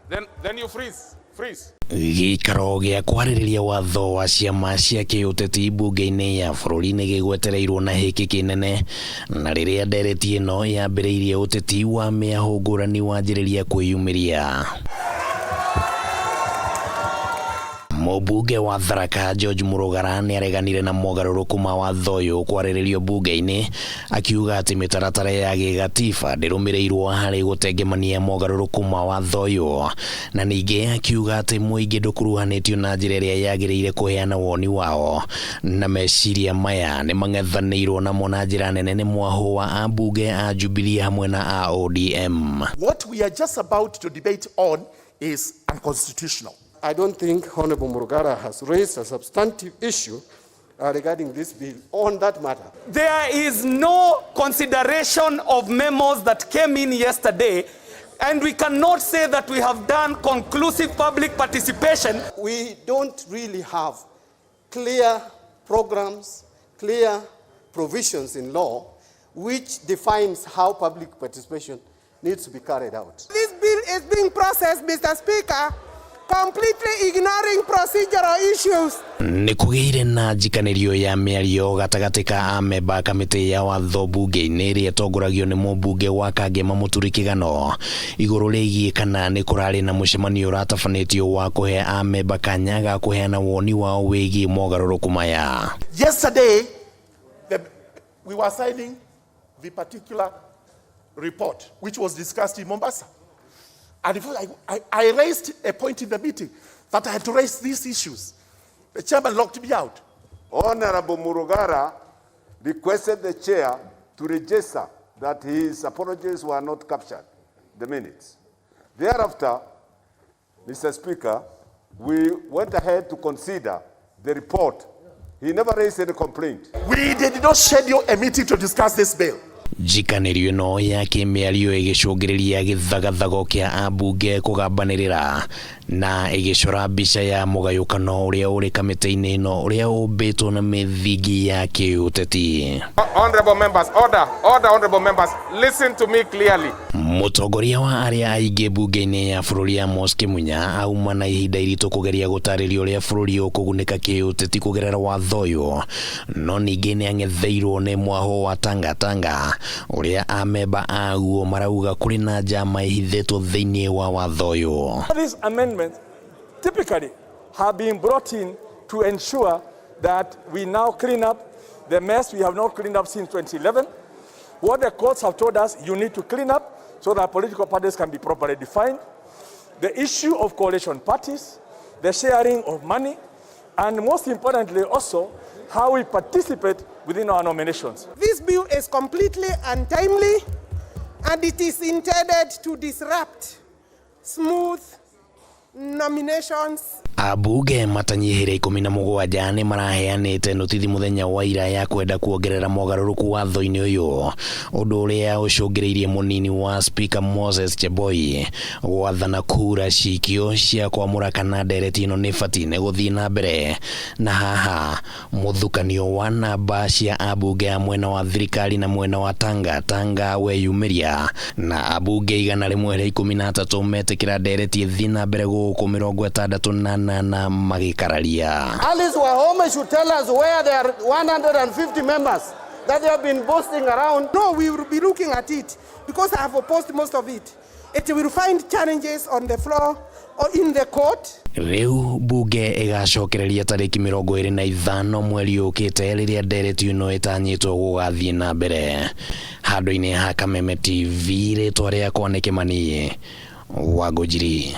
Then you freeze. Freeze. Gĩikaro gĩa kwarĩrĩria watho wa ciama cia kĩũteti mbunge-inĩ ya bũrũri nĩ gĩgwetereirwo na hĩkĩ kĩnene, na rĩrĩa ndereti ĩno yambĩrĩirie ũteti wa mĩahũ ngũrani wanjĩrĩria kwĩyumĩria. Mũmbunge wa Tharaka George Mũrũgara nĩareganire na mogarũrũku ma watho ũyũ kwarĩrĩrio mbunge-inĩ, akiuga atĩ mĩtaratara ya gĩgatiba ndĩrũmĩrĩirwo harĩ gũtengemania mogarũrũku ma watho ũyũ, na ningĩ akiuga atĩ mũingĩ ndũkuruhanĩtio na njĩra ĩrĩa yagĩrĩire kũheana woni wao, na meciria maya nĩ mang'ethanĩirwo namo na njĩra nene nĩ mwahũ wa ambunge a Jubilee hamwe na a ODM. What we are just about to debate on is unconstitutional. I don't think Honorable Murugara has raised a substantive issue regarding this bill on that matter. There is no consideration of memos that came in yesterday, and we cannot say that we have done conclusive public participation. We don't really have clear programs, clear provisions in law which defines how public participation needs to be carried out. This bill is being processed, Mr. Speaker, completely ignoring procedural issues. Nĩ kũgĩire na njikanĩrio ya mĩario gatagatĩ ka amemba a kamĩtĩ ya watho mbunge-inĩ ĩrĩa ĩtongoragio nĩ mũmbunge wa Kangema Mũturi Kĩgano igũrũ rĩgiĩ kana nĩ kũrarĩ na mũcemanio ũratabanĩtio wa kũhe amemba kanya ga kũheana woni wao wĩgiĩ mogarũrũku maya. Yesterday, we were signing the particular report which was discussed in Mombasa. And in fact, I raised a point in the meeting that I had to raise these issues. The chairman locked me out. Honorable Murugara requested the chair to register that his apologies were not captured, the minutes. Thereafter, Mr. Speaker, we went ahead to consider the report. He never raised any complaint. We did not schedule a meeting to discuss this bill. Njikanĩrio ĩno ya kĩmĩario ĩgĩcũngĩrĩria gĩthagathago kĩa ambunge kũgambanĩrĩra na ĩgĩcora mbica ya mũgayũkano ũrĩa ũrĩ kamĩtĩ-inĩ ĩno ũrĩa ũmbĩtwo na mĩthingi ya kĩũteti. Honorable members, order, order, honorable members, listen to me clearly. Mũtongoria wa arĩa aingĩ mbunge-inĩ ya bũrũri Amos Kĩmunya auma na ihinda iritũ kũgeria gũtarĩria ũrĩa bũrũri ũkũgunĩka kĩũteti kũgerera watho ũyũ, no ningĩ nĩ ang'etheirwo nĩ mwahũ wa Tanga Tanga ũrĩa amemba aguo marauga kũrĩ na njama ĩhithĩtwo thĩinĩ wa watho ũyũ. These amendments typically have been brought in to ensure that we now clean up the mess we have not cleaned up since 2011. What the courts have told us, you need to clean up so that political parties can be properly defined. The issue of coalition parties, the sharing of money, and most importantly also, how we participate within our nominations. This bill is completely untimely, and it is intended to disrupt smooth nominations. Ambunge matanyihĩire 17 nĩ maraheanĩte notithi mũthenya wa ira ya kwenda kuongerera mogarũrũku watho-inĩ ũyũ, ũndũ ũrĩa ũcũngĩrĩirie mũnini wa Speaker Moses Cheboi gwathana kura cikio cia kwamũra kana ndereti ĩno nĩ ĩbatiĩ nĩ gũthiĩ na mbere, na haha mũthukanio wa namba cia ambunge a mwena wa thirikari na mwena wa Tanga Tanga weyumĩria, na ambunge 113 metĩkĩra ndereti ĩthiĩ na mbere gũkũ 68 magĩkararia. Alice Wahome should tell us where there are 150 members that they have been boasting around. No, we will be looking at it because I have opposed most of it. It will find challenges on the floor or in the court. Rĩu bunge ĩgacokereria tarĩki 25 mweri ũkĩte rĩrĩa ndereti ĩno ĩtanyĩtwo gũgathiĩ na mbere. Handũ-inĩ ha Kameme TV, rĩtwa rĩakwa nĩ Kĩmani Wangũnjiri.